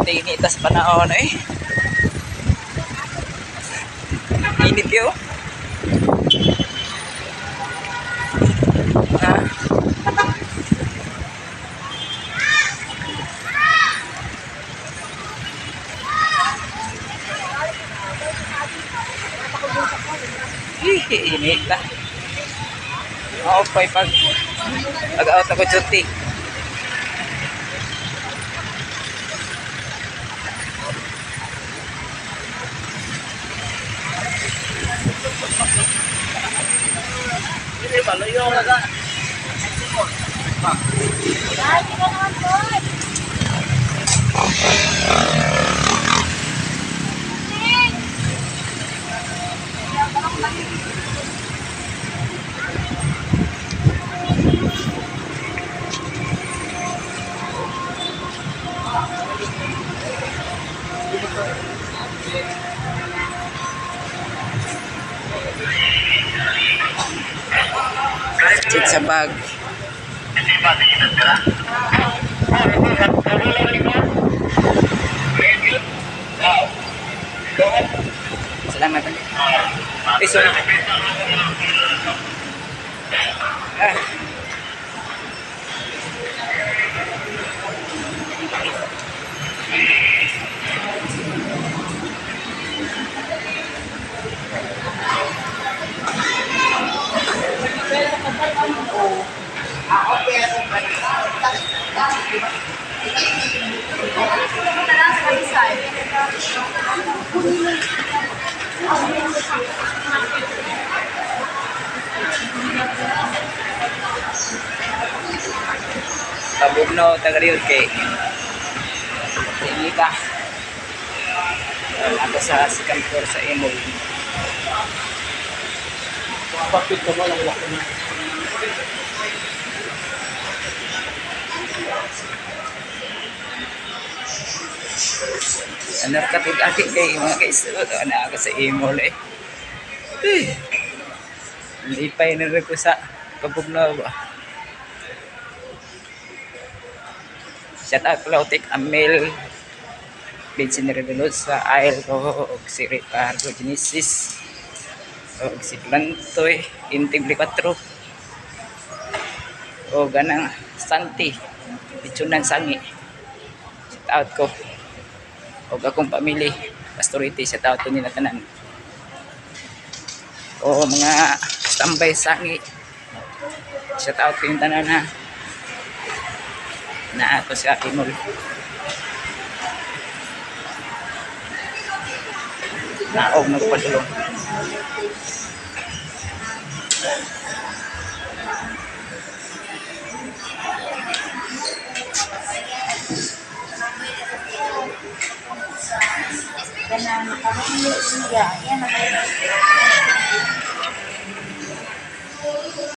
Init sa panahon eh. Init kayo. Ah. Init na. Okay, pag out ako duty. Check sa bag. Salamat. Ay, sorry. Ah. Pabugno, taga-Rio kay Inita. Ako sa second floor sa Imol. Kapit ka ba lang wako na. Ano katid aki kay mga kaisuot. Ano ako sa Imol eh. Eh. Lipay na rin ko sa Pabugno ba. Shout out pala Utik Amel Vincent Revelosa, Ael Rojo, og si Ricardo Genesis, og si Plantoy, Inting 4, o ganang Santi, Pichunan Sangi. Shout out ko. Og akong pamilya, Pastoriti, shout out to nila tanan. O mga standby sangi. Shout out ko yung tanan ha. Na ako sa Imol. Naog nagpadulong. Kanang makahuyo siya. Yan ang